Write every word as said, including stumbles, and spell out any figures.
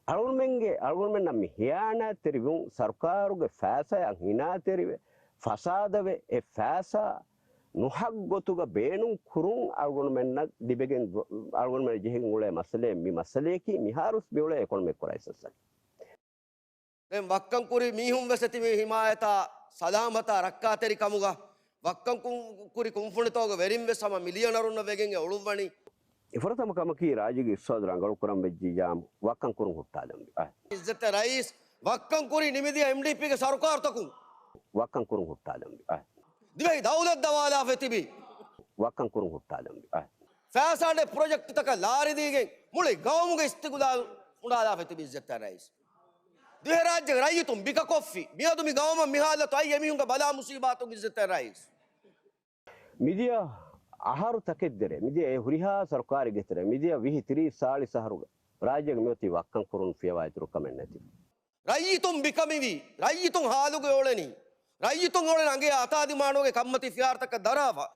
އަޅުގަނޑުމެންގެ، އަޅުގަނޑުމެންނަށް މި ހިޔާނާތްތެރިވުން، ސަރުކާރުގެ ފައިސާއަށް ހިނާތެރިވެ، ފަސާދަވެ، އެ ފައިސާ ނުހައްގޮތުގަ ބޭނުން ކުރުން އަޅުގަނޑުމެންނަށް ލިބެގެން، އަޅުގަނޑުމެން ޖެހިގެން އުޅޭ މައްސަލައެއް މި މައްސަލަޔަކީ، މިހާރުސް މިއުޅޭ އެކޮނޮމިކް ކްރައިސަސް އަކީ. ދެން ވައްކަން ކުރި މީހުން ވެސް އެތިބީ ހިމާޔަތާ ސަލާމަތާ ރައްކާތެރިކަމުގަ ވައްކަން ކު-، ކުރި ކުންފުނިތަކުގެ ވެރިން ވެސް ހަމަ މިލިޔަނަރުންނަށް ވެގެން އެ އުޅުއްވަނީ. އެ ފުރަތަމަ ކަމަކީ ރާއްޖޭގެ އިޤްތިޞާދު ރަނގަޅުކުރަން ވެއްޖިއްޔާމު ވައްކަން ކުރުން ހުއްޓާލަންވީ. އަ. އިއްޒަތްތެރި ރައީސް ވައްކަން ކުރި ނިމިދިޔަ އެމްޑީޕީގެ ސަރުކާރުތަކުން ވައްކަން ކުރުން ހުއްޓާލަންވީ. އަ. ދިވެހި ދައުލަތް ދަވާލާފަ ތިބި ވައްކަން ކުރުން ހުއްޓާލަންވީ. އަ. ފައިސާ އަޑެއް ޕްރޮޖެކްޓްތަކަށް ލާރިދީގެން މުޅި ގައުމުގެ އިސްތިޤުލާލު އުނޑާލާފަ ތިބި އިއްޒަތްތެރި ރައީސް. ދިވެހިރާއްޖޭގެ ރައްޔިތުން ބިކަކޮށްފި. މިއަދު މި ގައުމަށް މި ހާލަތު އައީ އެމީހުންގެ ބަލާ މުސީބާތުން އިއްޒަތްތެރި ރައީސް. މިދިޔަ އަހަރު ތަކެއް ދެރޭ، މިދިޔަ އެ ހުރިހާ ސަރުކާރެއްގެ ތެރޭ، މިދިޔަ ވިހި، ތިރީސް، ސާޅީސް އަހަރުގަ ރާއްޖޭގަ މިއޮތީ ވައްކަން ކުރުން ފިޔަވާ އިތުރު ކަމެއް ނެތި. ރައްޔިތުން ބިކަމިވީ، ރައްޔިތުން ހާލުގަ އުޅެނީ، ރައްޔިތުން އުޅެނީ އަތާދިމާނުގެ ކަންމަތީ ފިޔާރަތަކަށް ދަރާފަ.